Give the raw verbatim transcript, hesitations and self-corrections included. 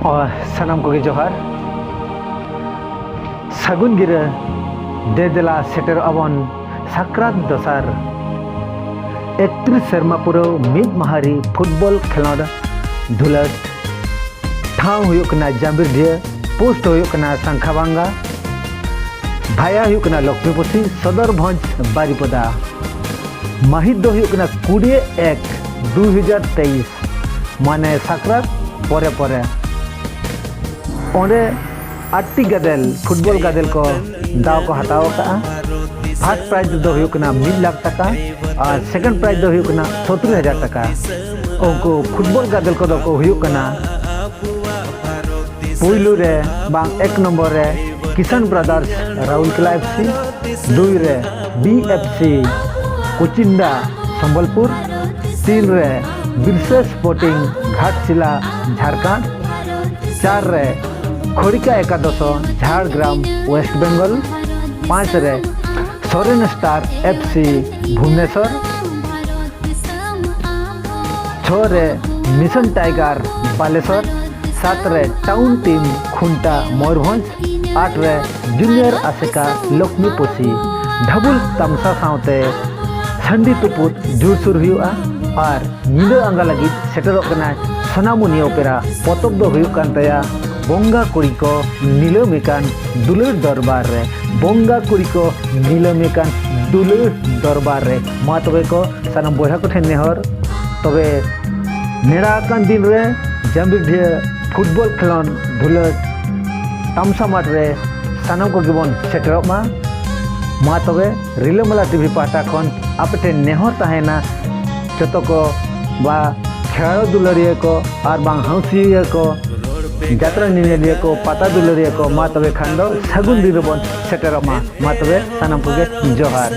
ᱚ, ᱥᱟᱱᱟᱢ ᱠᱚᱜᱮ ᱡᱚᱦᱟᱨ᱾ ᱥᱟᱹᱜᱩᱱ ᱜᱤᱨᱟᱹ᱾ ᱫᱮ ᱫᱮᱞᱟ ᱥᱮᱴᱮᱨᱚᱜ ᱟᱵᱚᱱ ᱥᱟᱠᱨᱟᱛ ᱫᱚᱥᱟᱨ᱾ ᱮᱠᱛᱨᱤᱥ ᱥᱮᱨᱢᱟ ᱯᱩᱨᱟᱹᱣ ᱢᱤᱫ ᱢᱟᱦᱟᱨᱤ ᱯᱷᱩᱴᱵᱚᱞ ᱠᱷᱮᱞᱳᱰ ᱫᱷᱩᱞᱟᱹᱴ᱾ ᱴᱷᱟᱶ ᱦᱩᱭᱩᱜ ᱠᱟᱱᱟ ᱡᱟᱢᱵᱤᱨᱰᱤᱦᱟᱹ, ᱯᱳᱥᱴ ᱦᱩᱭᱩᱜ ᱠᱟᱱᱟ ᱥᱟᱝᱠᱷᱟᱵᱟᱝᱜᱟ, ᱵᱷᱟᱭᱟ ᱦᱩᱭᱩᱜ ᱠᱟᱱᱟ ᱞᱚᱠᱷᱢᱤᱯᱩᱥᱤ, ᱥᱚᱫᱚᱨᱵᱷᱚᱸᱡᱽ, ᱵᱟᱨᱤᱯᱚᱫᱟ᱾ ᱢᱟᱹᱦᱤᱛ ᱫᱚ ᱦᱩᱭᱩᱜ ᱠᱟᱱᱟ ᱠᱩᱲᱤ ᱮᱠ ᱫᱩ ᱦᱟᱡᱟᱨ ᱛᱮᱭᱤᱥ, ᱢᱟᱱᱮ ᱥᱟᱠᱨᱟᱛ ᱯᱚᱨᱮ ᱯᱚᱨᱮ᱾ ᱚᱸᱰᱮ ᱟᱴᱴᱤ ᱜᱟᱫᱮᱞ, ᱯᱷᱩᱴᱵᱚᱞ ᱜᱟᱫᱮᱞ ᱠᱚ ᱫᱟᱣ ᱠᱚ ᱦᱟᱛᱟᱣ ᱟᱠᱟᱫᱼᱟ᱾ ᱯᱷᱟᱨᱥᱴ ᱯᱨᱟᱭᱤᱡᱽ ᱫᱚ ᱦᱩᱭᱩᱜ ᱠᱟᱱᱟ ᱢᱤᱫ ᱞᱟᱠᱷ ᱴᱟᱠᱟ ᱟᱨ ᱥᱮᱠᱮᱱᱰ ᱯᱨᱟᱭᱤᱡᱽ ᱫᱚ ᱦᱩᱭᱩᱜ ᱠᱟᱱᱟ ᱥᱚᱛᱨᱤ ᱦᱟᱡᱟᱨ ᱴᱟᱠᱟ᱾ ᱩᱱᱠᱩ ᱯᱷᱩᱴᱵᱚᱞ ᱜᱟᱫᱮᱞ ᱠᱚᱫᱚ ᱠᱚ ᱦᱩᱭᱩᱜ ᱠᱟᱱᱟ, ᱯᱩᱭᱞᱩ ᱨᱮ ᱵᱟᱝ ᱮᱠ ᱱᱚᱢᱵᱚᱨ ᱨᱮ ᱠᱤᱥᱟᱱ ᱵᱨᱟᱫᱟᱨᱥ ᱨᱟᱣᱩᱞᱠᱮᱞᱟ ᱮᱯᱷ ᱥᱤ, ᱫᱩᱭ ᱨᱮ ᱵᱤ ᱮᱯᱷ ᱥᱤ ᱠᱩᱪᱤᱱᱰᱟ ᱥᱚᱢᱵᱚᱞᱯᱩᱨ, ᱛᱤᱱ ᱨᱮ ᱵᱤᱨᱥᱟᱹ ᱥᱯᱳᱨᱴᱤᱝ ᱜᱷᱟᱴᱥᱤᱞᱟ ᱡᱷᱟᱲᱠᱷᱚᱸᱰ, ᱪᱟᱨ ᱨᱮ ᱠᱷᱚᱲᱤᱠᱟ ᱮᱠᱟᱫᱚᱥᱚ ᱡᱷᱟᱲᱜᱨᱟᱢ ᱳᱭᱮᱥᱴ ᱵᱮᱝᱜᱚᱞ, ᱯᱟᱸᱪ ᱨᱮ Soren star F C Bhubaneswar, ᱪᱷᱚ ᱨᱮ ᱢᱤᱥᱚᱱ ᱴᱟᱭᱜᱟᱨ ᱵᱟᱞᱮᱥᱚᱨ, ᱥᱟᱛ ᱨᱮ ᱴᱟᱣᱩᱱ ᱴᱤᱢ ᱠᱷᱩᱱᱴᱟ ᱢᱚᱭᱩᱨᱵᱷᱚᱸᱡᱽ, ᱟᱴ ᱨᱮ ᱡᱩᱱᱤᱭᱚᱨ ᱟᱥᱮᱠᱟ ᱞᱚᱠᱷᱢᱤ ᱯᱚᱥᱤ᱾ ᱰᱷᱟᱵᱩᱞ ᱛᱟᱢᱥᱟ ᱥᱟᱶᱛᱮ ᱥᱟᱺᱰᱤ ᱛᱩᱯᱩᱫ ᱡᱳᱨᱥᱳᱨ ᱦᱩᱭᱩᱜᱼᱟ᱾ ᱟᱨ ᱧᱤᱫᱟᱹ ᱟᱸᱜᱟ ᱞᱟᱹᱜᱤᱫ ᱥᱮᱴᱮᱨᱚᱜ ᱠᱟᱱᱟ ᱥᱳᱱᱟᱢᱩᱱᱤ ᱚᱯᱮᱨᱟ᱾ ᱯᱚᱛᱚᱵ ᱫᱚ ᱦᱩᱭᱩᱜ ᱠᱟᱱ ᱛᱟᱭᱟ ᱵᱚᱸᱜᱟ ᱠᱩᱲᱤ ᱠᱚ ᱱᱤᱞᱟᱹᱢ ᱟᱠᱟᱱ ᱫᱩᱞᱟᱹᱲ ᱫᱚᱨᱵᱟᱨ ᱨᱮ, ᱵᱚᱸᱜᱟ ᱠᱩᱲᱤ ᱠᱚ ᱱᱤᱞᱟᱹᱢ ᱟᱠᱟᱱ ᱫᱩᱞᱟᱹᱲ ᱫᱚᱨᱵᱟᱨ ᱨᱮ᱾ ᱢᱟ ᱛᱚᱵᱮ ᱠᱚ ᱥᱟᱱᱟᱢ ᱵᱚᱭᱦᱟ ᱠᱚᱴᱷᱮᱱ ᱱᱮᱦᱚᱨ, ᱛᱚᱵᱮ ᱱᱮᱰᱟ ᱟᱠᱟᱱ ᱫᱤᱱ ᱨᱮ ᱡᱟᱢᱵᱤᱨᱰᱷᱤᱭᱟᱹ ᱯᱷᱩᱴᱵᱚᱞ ᱠᱷᱮᱞᱳᱱᱰ ᱫᱷᱩᱞᱟᱹᱴ ᱛᱟᱢᱥᱟ ᱢᱟᱴᱷ ᱨᱮ ᱥᱟᱱᱟᱢ ᱠᱚᱜᱮ ᱵᱚᱱ ᱥᱮᱴᱮᱨᱚᱜ ᱢᱟ᱾ ᱢᱟ ᱛᱚᱵᱮ ᱨᱤᱞᱟᱹᱢᱟᱞᱟ ᱴᱤᱵᱷᱤ ᱯᱟᱦᱴᱟ ᱠᱷᱚᱱ ᱟᱯᱮ ᱴᱷᱮᱱ ᱱᱮᱦᱚᱨ ᱛᱟᱦᱮᱱᱟ, ᱡᱚᱛᱚ ᱠᱚ ᱵᱟ ᱠᱷᱮᱞᱳᱲ ᱫᱩᱞᱟᱹᱲᱤᱭᱟᱹ ᱠᱚ ᱟᱨ ᱵᱟᱝ ᱦᱟᱹᱣᱥᱤᱭᱟᱹ ᱠᱚ, ᱡᱟᱛᱨᱟ ᱧᱮᱧᱮᱞᱤᱭᱟᱹ ᱠᱚ, ᱯᱟᱛᱟ ᱫᱩᱞᱟᱹᱲᱤᱭᱟᱹ ᱠᱚ, ᱢᱟ ᱛᱚᱵᱮ ᱠᱷᱟᱱ ᱫᱚ ᱥᱟᱹᱜᱩᱱ ᱫᱤᱱ ᱨᱮᱵᱚᱱ ᱥᱮᱴᱮᱨᱚᱜ ᱢᱟ᱾ ᱢᱟ ᱛᱚᱵᱮ ᱥᱟᱱᱟᱢ ᱠᱚᱜᱮ ᱡᱚᱦᱟᱨ᱾